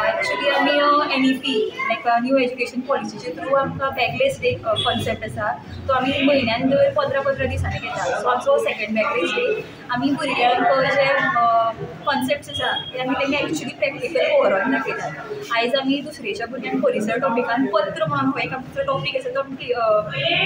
Actually आमी NEP like new education पॉलिसीचे through आमकां बॅगलेस डे कॉन्सेप्ट आसा तो आमी म्हयन्यान दर 15-15 दिसांनी घेता. सो आमचो सेकंड बॅगलेस डे आमी भुरग्यांक जे कॉन्सेप्ट्स आसा ते आमी तांकां एक्चुअली प्रॅक्टिकल व्हरोन दाखयतात. आयज आमी दुसरेच्या भुरग्यांक परिसर टॉपिकान पत्र म्हणून हो एक आमचो टॉपीक आसा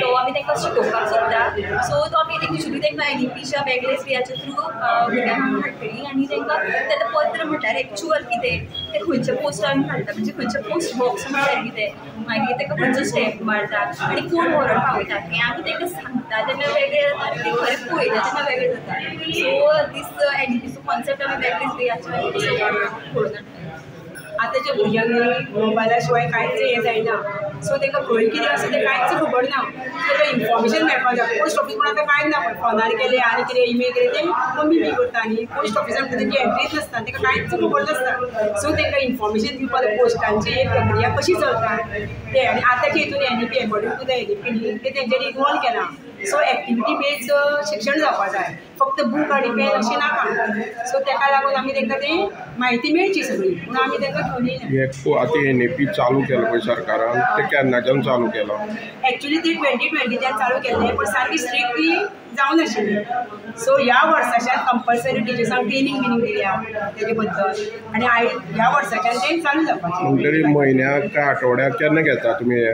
तो आमी तांकां शिकोवपाक सोदता. सो तो आमी एक्चुअली तांकां NEPच्या बॅगलेस डेयाच्या थ्रू भुरग्यांक हाडटली आनी तांकां तें पत्र म्हटल्यार एक्चुअल कितें तें खंयच्या पोस्टान घालता, म्हणजे खंयच्या पोस्ट बॉक्स म्हटल्यार कितें, मागीर ताका खंयचो स्टॅम्प मारता आनी कोण व्हरोन पावयता हें आमी तांकां सांगता तेन्ना वेगळें जाता आनी तें खरें पळयता तेन्ना वेगळें जाता. सो दीस NEPचो कॉन्सेप्ट आमी बॅगलेस डेयाच्या पळोवन हाडटा. आतांच्या भुरग्यांक मोबायला शिवाय कांयच हें जायना. सो तांकां खंय कितें आसा तें कांयच खबर ना. तांकां इन्फॉर्मेशन मेळपाक जाय. पोस्ट ऑफीस म्हण आतां कांय ना, पळय फोनार केलें आनी कितें इमेल केलें तें मम्मी बी करता आनी पोस्ट ऑफिसान तेंची एंट्रीच नासता, तांकां कांयच खबर नासता. सो तांकां इन्फॉर्मेशन दिवपाक पोस्टांची एक प्रक्रिया कशी चलता तें, आनी आतांच्या हितून NEP according to the NEP न्ही तें तेंच्यांनी इनवॉल्व केलां. सो एक्टिविटी बेज शिक्षण जावपा जाय, फक्त बूक आनी पेन अशें नाका. सो ताका लागून आमी तांकां तें म्हायती मेळची सगळी म्हणून आमी तांकां घेवन येयला. आतां NEP चालू केलां पळय सरकारान, तें केन्नाच्यान चालू केलां? एक्चुअली तें 2020च्यान चालू केल्लें, पूण सारकी स्ट्रिक्टली जावनाशिल्लें. सो ह्या वर्साच्यान कंपल्सरी टिचर्सांक ट्रेनींग बिनींग दिल्या तेजे बद्दल आनी ह्या वर्साच्यान तें चालू जावपाचें. म्हणटकीर म्हयन्याक काय आठवड्याक केन्ना घेता तुमी हें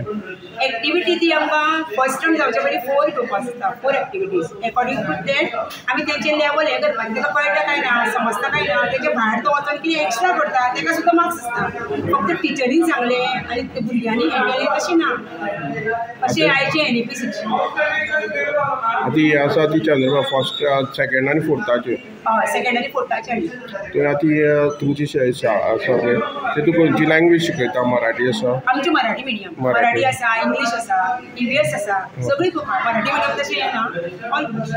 एक्टिविटी? ती आमकां फर्स्ट टर्म जावचे पयलीं 4 घेवपाक आसता, 4 एक्टिविटीज. एकोर्डिंग टू that आमी तेंचें लेवल हें करपाचें. ताका कळटा काय ना, समजता काय ना, तेजे भायर तो वचोन कितें एक्स्ट्रा करता ताका सुद्दां मार्क्स आसता. फक्त टिचरीन सांगलें आनी भुरग्यांनी हें केलें तशें ना. अशें आयचें NEP शिक्षण. आतां ही आसा ती चंद्रप्रभा फर्स्ट, सेकंड आनी फोर्थाची. हय, सेकंड आनी फोर्थाची. तर आतां तुमची शाळा आसा पळय तितून खंयची लँग्वेज शिकयता? मराठी आसा आमची, मराठी मिडियम, मराठी आसा, इंग्लीश आसा, EVS आसा, सगळीं बुकां. मराठी मिडियम तशें येना, ऑल बुक्स.